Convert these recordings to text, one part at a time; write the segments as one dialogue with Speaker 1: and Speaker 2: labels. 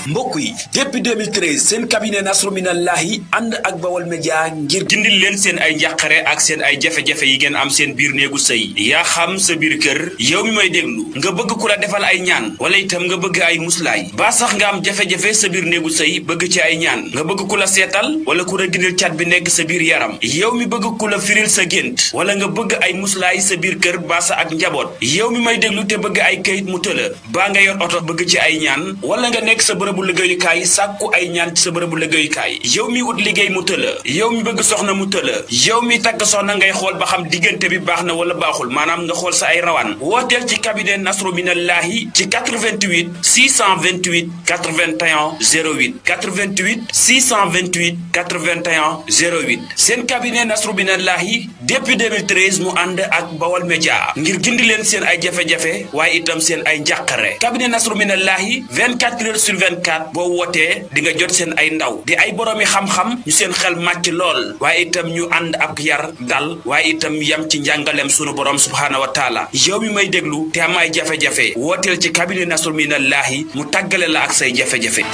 Speaker 1: mbokk yi depuis 2013 seen cabinet Nasrou Minallahi ànd ak Bawol Média ngir gindil leen seen ay njàqare ak seen ay jafe-jafe yi ngeen am seen biir néegu sëy yaa xam sa biir kër yow mi may déglu nga bëgg ku la defal ay ñaan wala itam nga bëgg ay muslaay ba sax nga am jafe-jafe sa biir néegu sëy bëgg ci ay ñaan nga bëgg ku la seetal wala ku la gindil cat bi nekk sa biir yaram yow mi bëgg ku la firil sa gént wala nga bëgg ay muslaay sa biir kër ba sa ak njaboot yow mi may déglu te bëgg ay kayit mu tëla baa nga yor oto bëgg ci ay ñaan wala nga nekk sa bërëbu liggéeyukaay sàkku ay ñaan ci sa bërëbu liggéeyukaay yow mi wut liggéey mu tëla yow mi bëgg soxna mu tëla yow mi takk soxna ngay xool ba xam diggante bi baax na wala baaxul maanaam nga xool sa ay rawaan wooteel ci cabinet Nasrou Minallahi ci 88 628 81 08 88 628 81 08 seen cabinet Nasrou Minallahi depuis 2013 mu ànd ak Bawol Média ngir gindi leen seen ay jafe-jafe waaye itam seen ay njàqare cabinet Nasrou Minallahi 24 heures sur 24 boo wootee di nga jot seen ay ndaw di ay boroomi xam-xam ñu seen xel màcc lool waaye itam ñu ànd ak yar dal waaye itam yam ci njàngaleem sunu borom subhaanahu wa taala yow mi may déglu te am ay jafe-jafe wooteel ci cabinet Nasrou Minallahi mu tàggale la ak say jafe-jafe.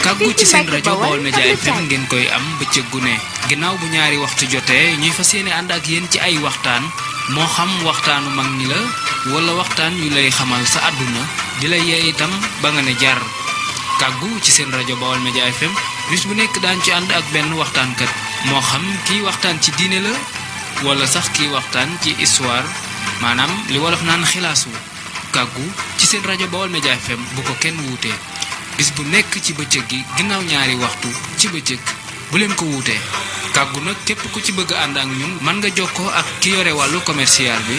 Speaker 2: kàggu ci seen rajo Bawol Média FM ngeen koy am bëccëg gu ne ginnaaw bu ñaari waxtu jotee ñuy fas yéene ànd ak yéen ci ay waxtaan moo xam waxtaanu mag ñi la wala waxtaan yu lay xamal sa àdduna di la yee itam ba nga ne jar kàggu ci seen rajo Bawol Média FM bis bu nekk daan ci ànd ak benn waxtaankat moo xam kiy waxtaan ci diine la wala sax kiy waxtaan ci histoire maanaam li wolof naan xilaasu kàggu ci seen rajo Bawol Média FM bu ko kenn wuutee bis bu nekk ci bëccëg gi ginnaaw ñaari waxtu ci bëccëg bu leen ko wuutee kàggu nag képp ku ci bëgg ànd ak ñun mën nga jokkoo ak ki yore wàllu commercial bi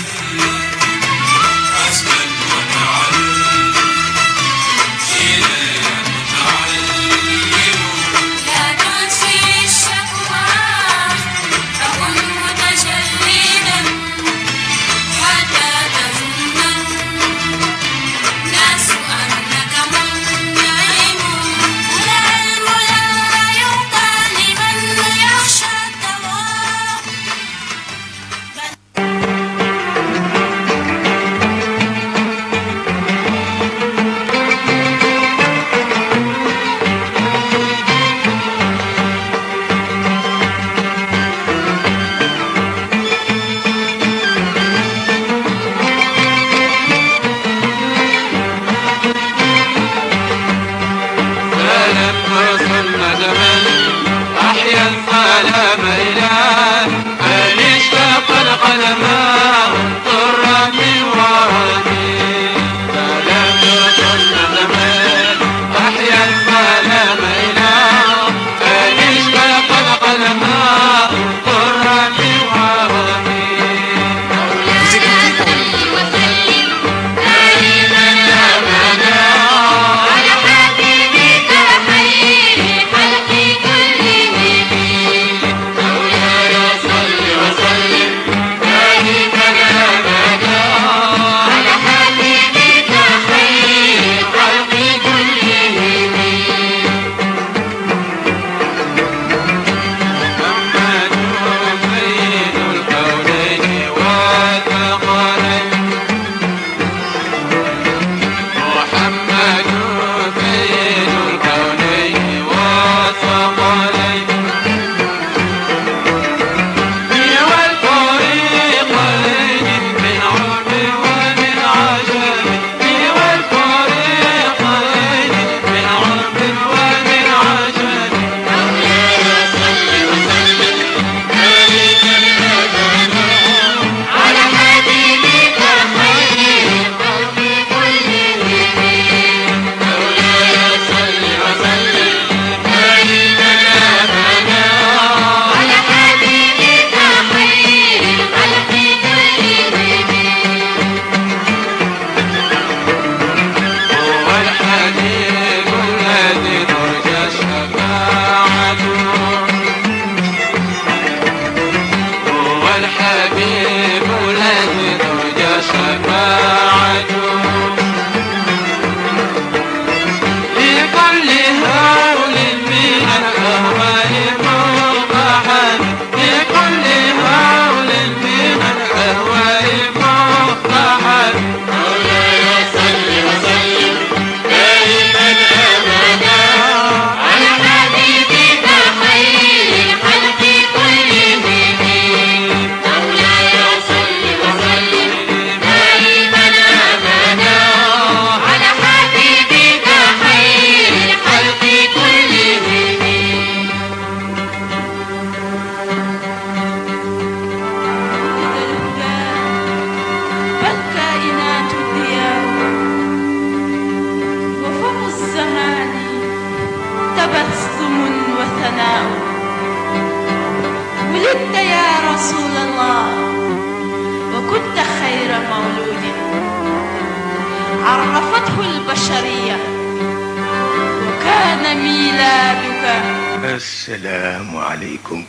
Speaker 3: assalaamu aleykum.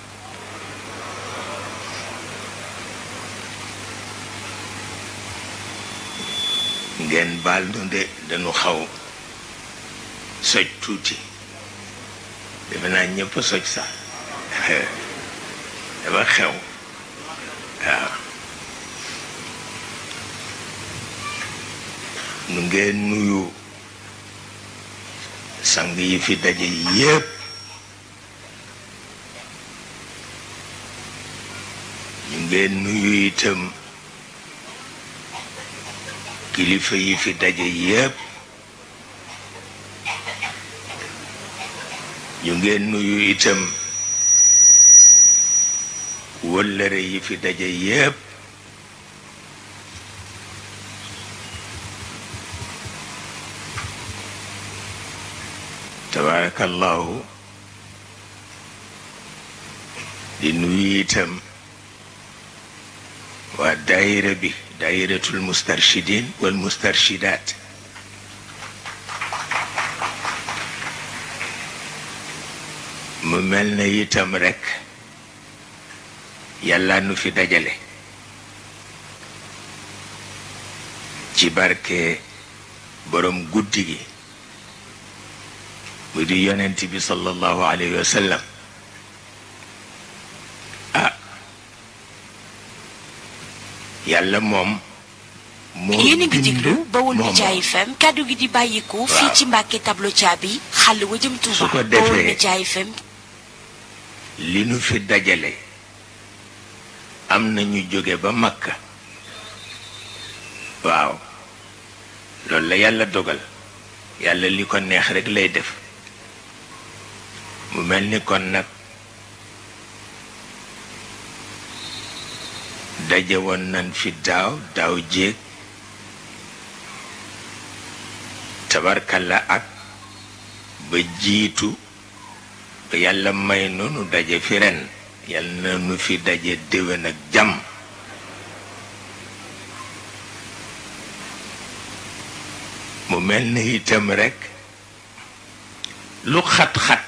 Speaker 3: ngeen baal nu de dañu xaw soj tuuti, defe naa ñëpp soj sax dafa xew waaw. nu ngeen nuyu sang yi fi daje yépp, ñu ngeen nuyu itam kilifa yi fi daje yépp, ñu ngeen nuyu itam wëllëre yi fi daje yépp, tabarakallahu. di nuyu itam waa daayira bi, daayiratul mustarshidin wal mustarshidaat. mu mel na itam rekk yàlla nu fi dajale ci barke borom guddi gi mu di yonent bi sallallahu alayhi wa sallam. yàlla moom
Speaker 4: yéen a ngi déglu Baol Média FM, kàddu gi di bàyyiku fii ci Mbàkke tableau caabi xàll wa jëm Tuuba.
Speaker 3: su ko
Speaker 4: Baol
Speaker 3: defee
Speaker 4: Média FM.
Speaker 3: li nu fi dajale am na ñu jóge ba Makka. waaw loolu la yàlla dogal, yàlla li ko neex rekk lay def. mu mel ni kon nag daje woon nañ fi daaw jéeg tabarkalla ak ba jiitu ba yàlla may nu daje fi ren, yàlla na nu fi daje déwén ak jàmm. mu mel ni itam rekk lu xat-xat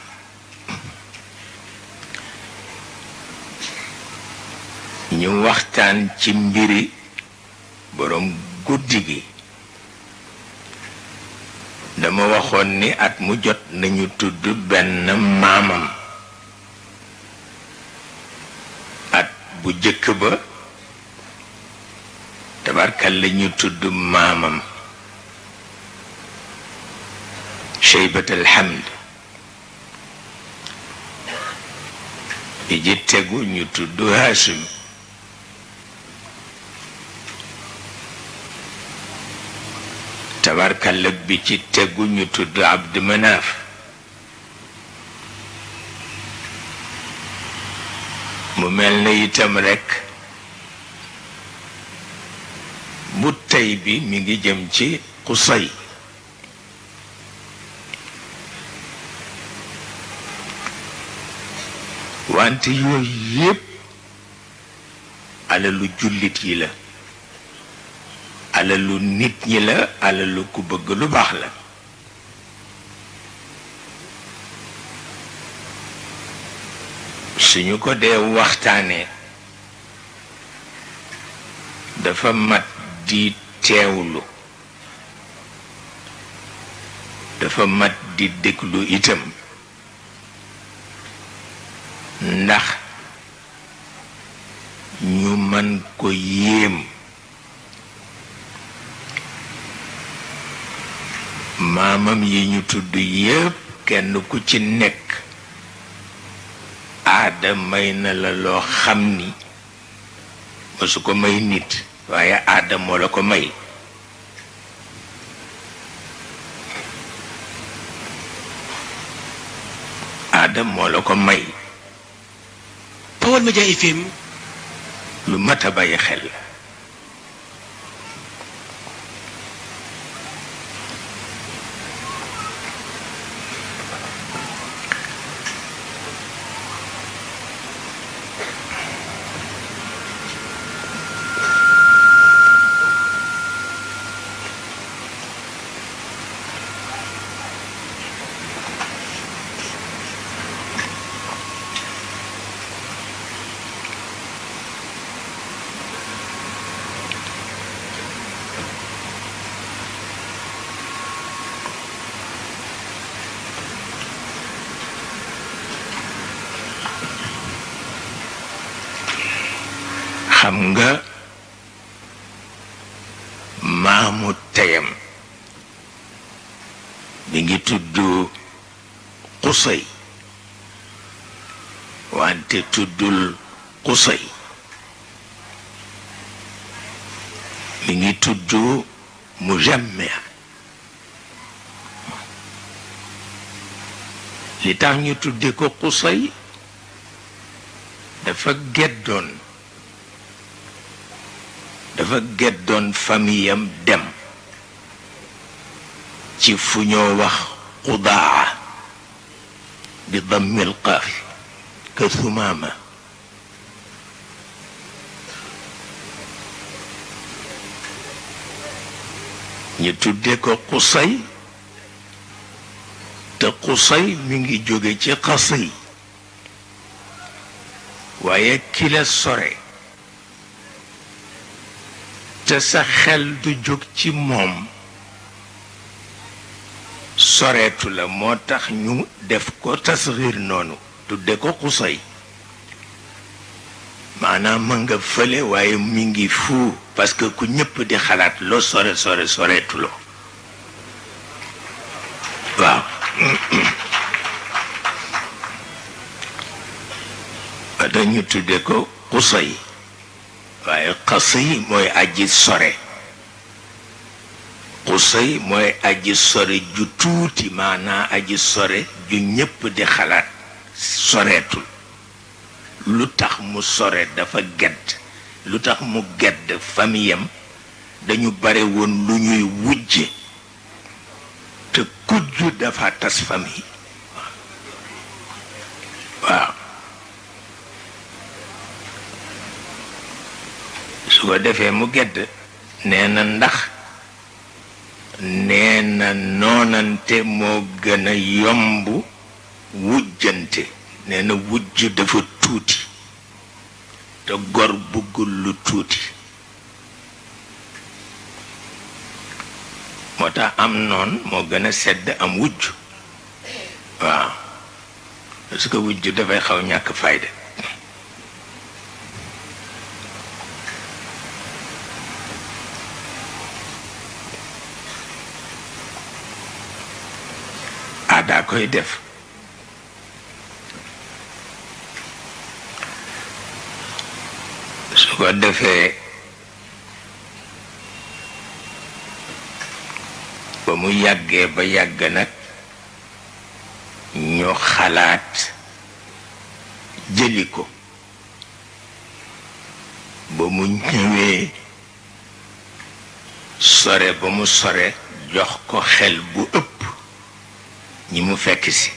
Speaker 3: ñu waxtaan ci mbiri borom guddi gi. dama waxoon ni at mu jot nañu tudd benn maamam. at bu jëkk ba tabarkal la ñu tudd maamam Cheybat alhamd. bi ji tegu ñu tudd Hashim. tabarkalla bi ci tegu ñu tudd Abd Manaf. mu mel na itam rekk bu tey bi mi ngi jëm ci Qusay. wante yooyu yépp alalu jullit yi la, alalu nit ñi la, alalu ku bëgg lu baax la. suñu ko dee waxtaanee dafa mat di teewlu, dafa mat di déglu itam, ndax ñu mën ko yéem. maamam yi ñu tudd yépp kenn ku ci nekk aada may na la loo xam ni mësu ko may nit, waaye aada moo la ko may. aada moo la ko may.
Speaker 5: Baol Média FM.
Speaker 3: lu mat a bàyyi xel la. xam nga maamu teyam mi ngi tudd Qusay wante tuddul Qusay mi ngi tudd Mujammi li tax ñu tudde ko Qusay dafa geddoon famiyam dem ci fu ñoo wax Qudaa bi dammil qaaf ka Sumaama ñu tudde ko Qusay te Qusay mi ngi jóge ci Qasiy waaye ki la sore te sa xel du jóg ci moom soreetu la moo tax ñu def ko tasxiir noonu tudde ko Qusay maanaam ma nga fële waaye mi ngi fuu parce que ku ñëpp di xalaat loo soreetu loo waaw dañu tudde ko Qusay waaye Qasiy mooy aji sore Qusay mooy aji sore ju tuuti maanaa aji sore ju ñépp di xalaat soreetul lu tax mu sore dafa gedd lu tax mu gedd famiyam dañu bare woon lu ñuy wujje te kujju dafa tas famille waaw su ko defee mu gedd nee na ndax nee na noonante moo gën a yomb wujjante nee na wujj dafa tuuti te gor buggul lu tuuti moo tax am noon moo gën a sedd am wujj waaw parce que wujj dafay xaw ñàkk fayda daa koy def su ko defee ba mu yàggee ba yàgg nag ñu xalaat jëli ko ba mu ñëwee sore ba mu sore jox ko xel bu ëpp ñi mu fekk si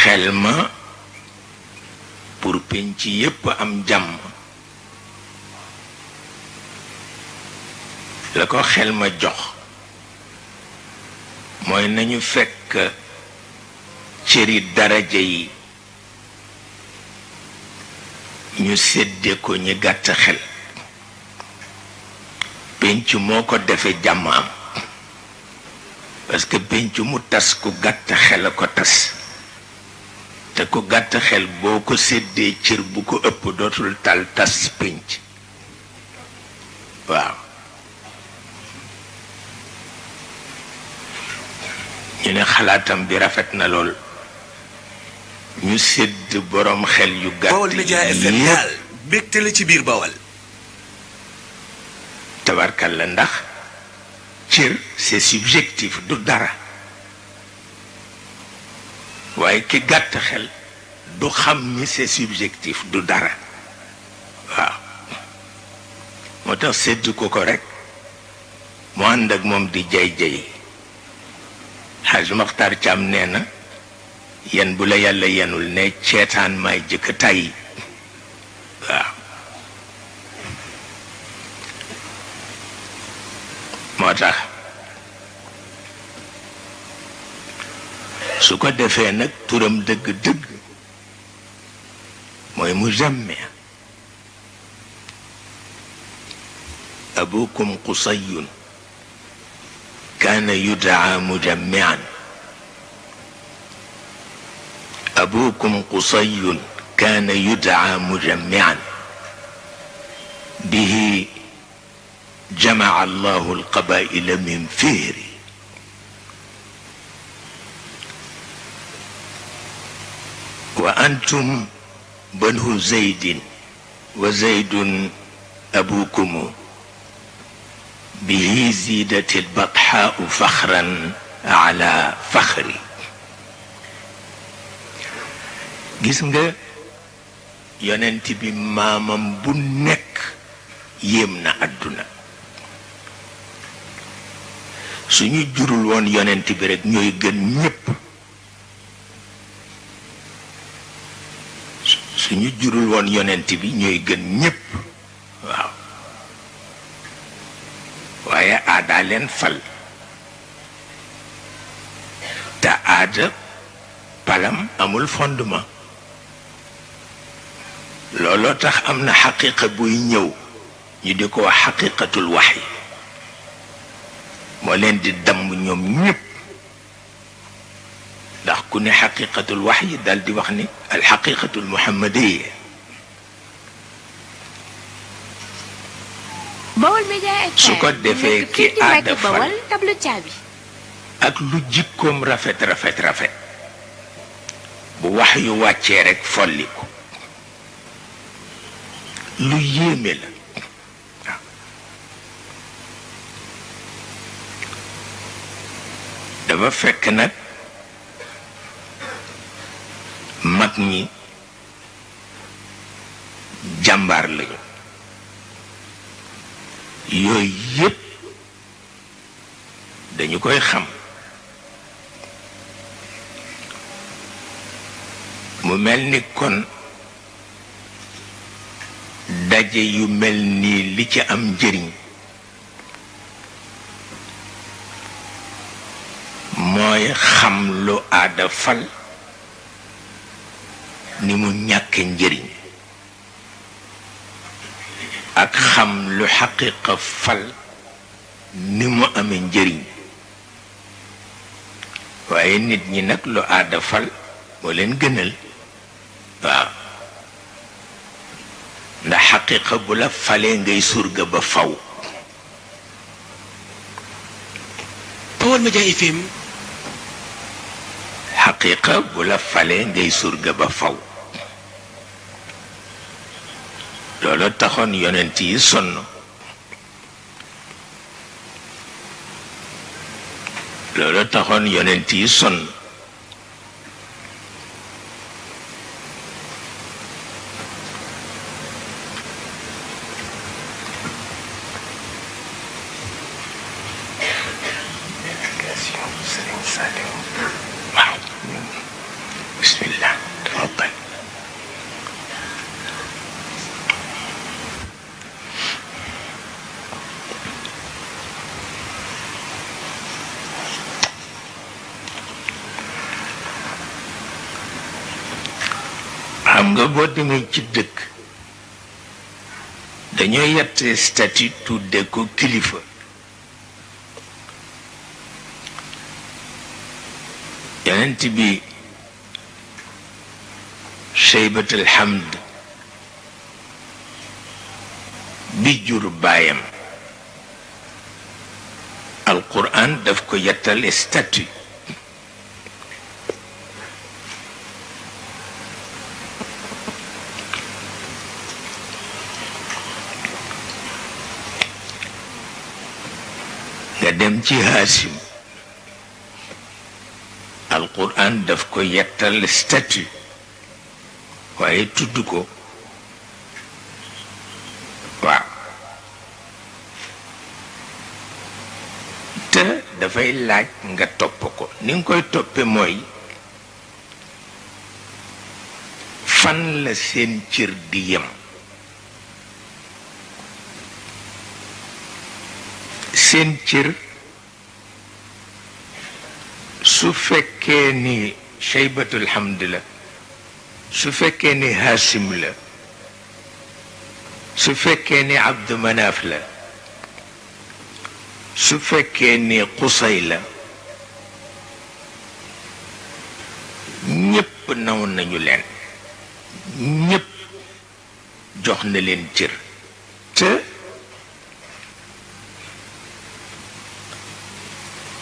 Speaker 3: xel ma pour penc yépp am jàmm la ko xel ma jox mooy nañu fekk cëri daraja yi ñu sédde ko ñi gàtt xel penc moo ko defee jàmm am parce que penc mu tas ku gàtt xel a ko tas te ku gàtt xel boo ko séddee cër bu ko ëpp dootul tal tas penc waaw ñu ne xalaatam bi rafet na lool ñu sédd boroom xel yu gàtt
Speaker 6: Baol Média FM daal bégte la ci biir Bawol
Speaker 3: tabarkal la ndax cër c'est subjectif du dara waaye ki gàtt xel du xam ni c'est subjectif du dara waaw moo tax sédd ko ko rekk mu ànd ak moom di jay Haj Maxtar Caam nee na yen bu la yàlla yenul ne ceetaan may jëkk tàyyi waaw moo tax su ko defee nag turam dëgg-dëgg mooy Mujammi abukum Qusayun kaana yudaa mujammian أبوكم قصي كان يدعى مجمعا به جمع الله القبائل من فهر وأنتم بنو زيد وزيد أبوكم به زيدت البطحاء فخرا على فخري. gis nga yonent bi maamam bu nekk yéem na àdduna. suñu jurul woon yonent bi rek ñooy gën ñépp. suñu jurul woon yonent bi ñooy gën ñépp. waaw waaye aadaa leen fal te aada palam amul fondement. looloo tax am na xaqiqa buy ñëw ñu di ko wax xaqiqatul waxyi moo leen di damm ñoom ñépp. ndax ku ne xaqiqatul waxyi dal di wax ni alxaqiqatul muhammadiya.
Speaker 4: Baol Média FM
Speaker 3: su ko defee ki aada fal
Speaker 4: Bawol tableau caabi
Speaker 3: ak lu jikkoom rafet rafet rafet bu wax yu wàccee rek folli ko lu yéeme la. dafa fekk nag mag ñi jàmbaar lañu. yooyu yépp dañu koy xam. mu mel ni kon daje yu mel nii li ci am njëriñ mooy xam lu aada fal ni mu ñàkke njëriñ ak xam lu xaqiqa fal ni mu amee njëriñ. waaye nit ñi nag lu aada fal moo leen gënal. waaw ndax xaqiqa bu la falee ngay surga ba faw.
Speaker 5: Baol Média FM.
Speaker 3: xaqiqa bu la falee ngay surga ba faw. loolu taxoon yonent yi sonn. loolu taxoon yonent yi sonn. waaw bismillah tafaddal. xam nga boo demee ci dëkk dañoo yett statut tudde ko kilifa. yonent bi Sheybatul Hamd bi jur baayam alquran daf ko yettal statut. nga dem ci Haasim alquran daf ko yettal statut waaye tudd ko. waaw te dafay laaj nga topp ko. ni nga koy toppe mooy fan la seen cër di yem. seen cër su fekkee ni Sheybatul Hamd la, su fekkee ni Haasim la, su fekkee ni Abdu Manaaf la, su fekkee ni Qusay la, ñépp naw nañu leen ñépp jox na leen cër te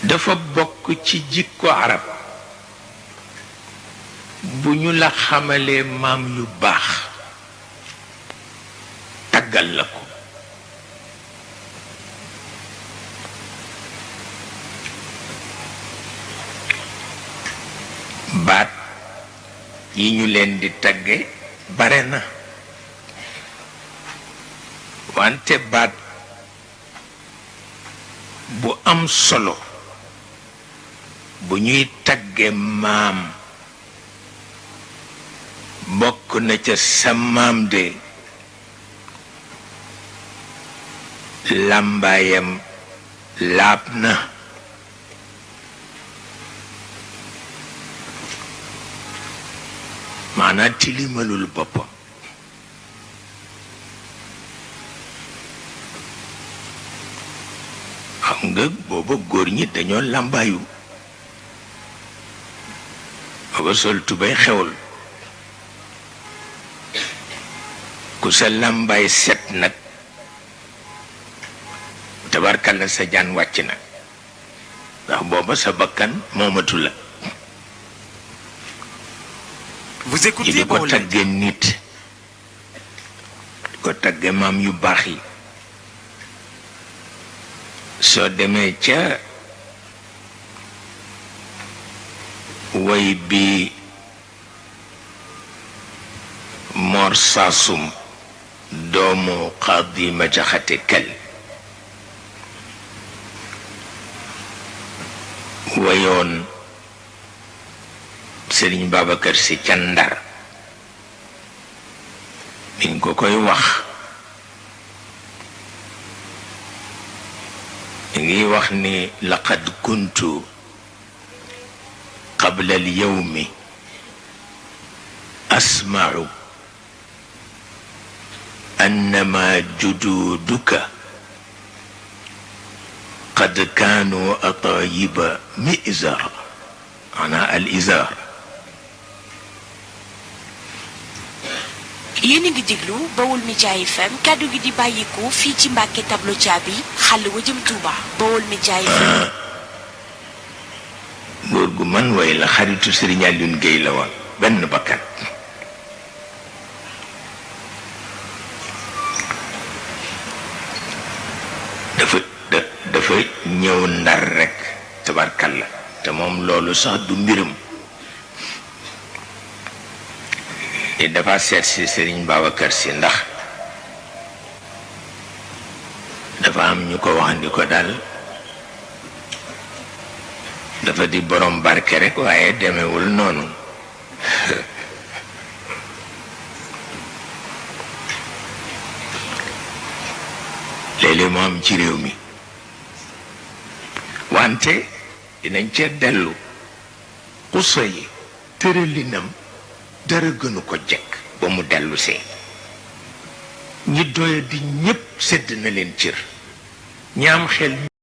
Speaker 3: dafa bokk ci jikko arab bu ñu la xamalee maam yu baax taggal la ko baat yi ñu leen di tagge bare na wante baat bu am solo bu ñuy tagge maam bokk na ca sa maam de làmbaayam laab na maanaam tilimalul boppam xam nga booba góor ñi dañoo làmbaayu booba sol tubéy xewul ku sa làmbaay set nag tabarkalla sa jaan wàcc na ndax booba sa bakkan moomatu la
Speaker 6: Vous écoutez
Speaker 3: di ko
Speaker 6: Baol Média.
Speaker 3: tagge nit di ko tagge maam yu baax yi soo demee ca way bi Mor Saasum doomu Xaadi ma jaxate kel wayoon Sëriñ Babacar Si ca Ndar biñ ko koy wax ngi wax ni laqad kuntu qabla al-yawmi asma'u annama jududuka qad kanu atayiba mi'zar ana al-izar
Speaker 4: yéen a ngi déglu Baol Média FM kaddu gi di bàyyikoo fii ci Mbàkke tableau caabi xàll wa jëm Touba Baol Média FM.
Speaker 3: góor gu man way la xaritu Sëriñ Alioune Guèye la woon benn bakkan dafa ñëw Ndar rekk tabarkalla te moom loolu sax du mbiram te dafa seet si Sëriñ Babacar Si ndax dafa am ñu ko wax ni ko daal dafa di borom barke rekk waaye demewul noonu léeg-léeg mu am ci réew mi wante dinañ ca dellu xusa yi tëralinam dara gënu ko jekk ba mu dellu see ñi doya di ñépp sedd na leen cër ñaam xel